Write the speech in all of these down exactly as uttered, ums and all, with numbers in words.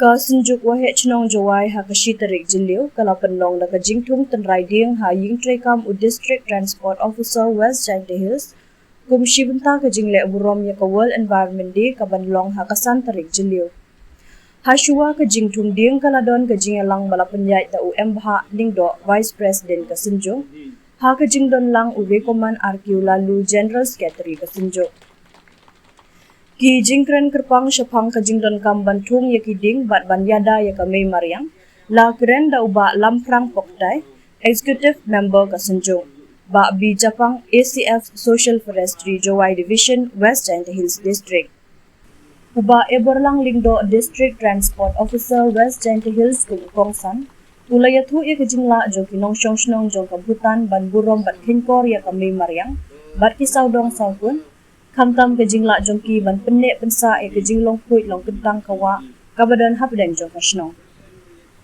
Ka Synjuk Waheh Chnong Jowai ha ka shi tarik Jylliew ka la pynlong da ka jingthung tynrai dieng ha ïing treikam u District Transport Officer West Jaintia Hills, kum shi bynta ka jingleh burom ïa ka World Environment Day ka ban long ha ka san tarik Jylliew. Ha shuwa ka jingthung dieng ka la don ka jingïalang ba la pynïaid da u M Bhah Lyngdoh, Vice President ka Synjuk, ha ka jingdon lang u Rekoman R Q Laloo, General Secretary ka Synjuk. Ki jingkren kyrpang shaphang ka jingdonkam ban thung ïa ki dieng bad ban ïada ïa ka mei mariang la kren da u Bah Lamphrang Poktai, Executive Member ka Synjuk, Bah B Japang, A C F Social Forestry Jowai Division, West Jaintia Hills District. U Bah Eborlang Lyngdoh, District Transport Officer West Jaintia Hills, kum u kongsan, u la ïathuh ïa ka jinglah jong ki nongshong shnong jong ka Bhutan ban burom bad kheiñkor ïa ka mei mariang bad ki sawdong sawkun, khamtam ka jinglah jong ki ban pynneh pynsah ïa ka jinglong khuid long kyntang ka wah kaba don hapdeng jong ka shnong.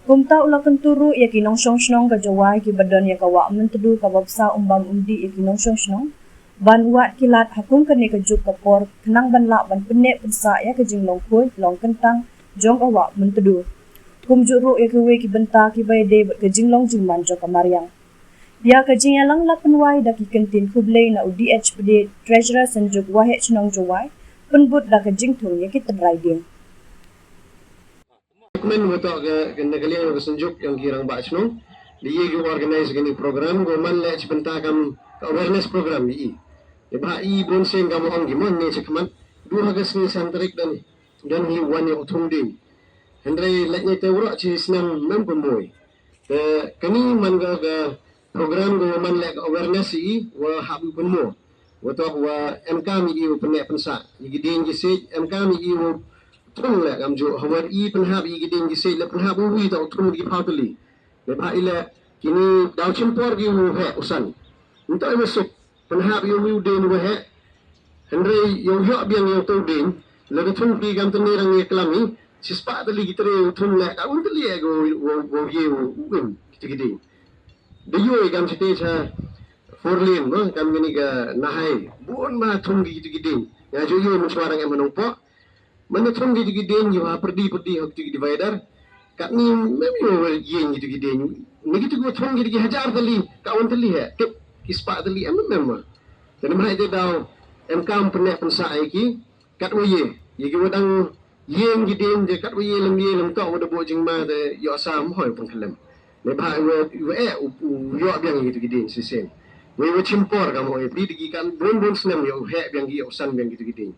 Kumta u la kyntu ruh ïa ki nongshong shnong ka Jowai kiba don ïa ka wah Myntdu kaba bsa umbam umdih ïa ki nongshong shnong ban wad ki lad ha kum kane ka juk ka por khnang ban lah ban pynneh pynsah ïa ka jinglong khuid long kyntang jong ka wah Myntdu, kumjuh ruh ïa kiwei ki bynta kiba ïadei bad ka jinglong jingman jong ka mariang. Ïa ka jingïalang la pynwai da ki kyntien khublei na u D H Pde, Treasurer Synjuk Waheh Chnong Jowai, pynbud da ka jingthung ïa ki tynrai dieng. Kmen wa toh ka, ka na ka liang ka Synjuk ïa ki rangbah chnong, da ïa ki organize kani program ko man leh chi bynta kam ka awareness program ïa i. Ïa ba i bun sien kam ong ki mon ne chi kmen du ha ka sngi san tarik dan dan hi wan ïa u thung dieng. Hynrei leh ne te wrok chi snem mem pynboi. Te kani man ka, ka program ko man leh ka awareness ïa i wa hap u pynmo. Wa toh wa em kam ïa i u pynneh pynsah ïa ki dieng ki siej, em kam ïa i u thung leh kam ju ha wa i pynhap ïa ki dieng ki siej leh pynhap u wi toh u thung ki phaw tylli. Leh ba i leh kini daw chim por ki u heh u san. Nto i masuk pynhap ïa u wi u dieng u heh. Hynrei ïa u ïoh biang ïa u to u dieng leh ka thung ki kam tynne rang ïa klam i. Chispah tylli ki tre u thung leh ka un tylli ïa ko wa ïa u im kita ki dieng. Da ïoh i kam chite cha four lane ba kam kani ka nahai bun ba thung ki kita ki dieng. Nga ju ïoh mynshwa rang em ha Nongpoh. Mane thung ki ki dieng ïa ha pyrdi pyrdi ha ki ki divider. Katni mem ïa wer ïeng ki ki dieng. Ni ki tu thung ki ki hajar tylli ka un tylli he. Tip ki spah tylli em mem ma. Te namar te daw em kam pynneh pynsah ïa ki. Katwa ïa ïa ki wa dang ïeng ki dieng te katwa ïa lem ïa lem toh wa da buh jingma te ïoh sam hoi pynkyllem. Ne ba wa wa eh u ïoh biang ïa ki tu ki dieng shisien. Wa wa chim por kam hoi phi da ki kan bun bun snem ïoh heh biang ki ïoh san biang ki tu ki dieng.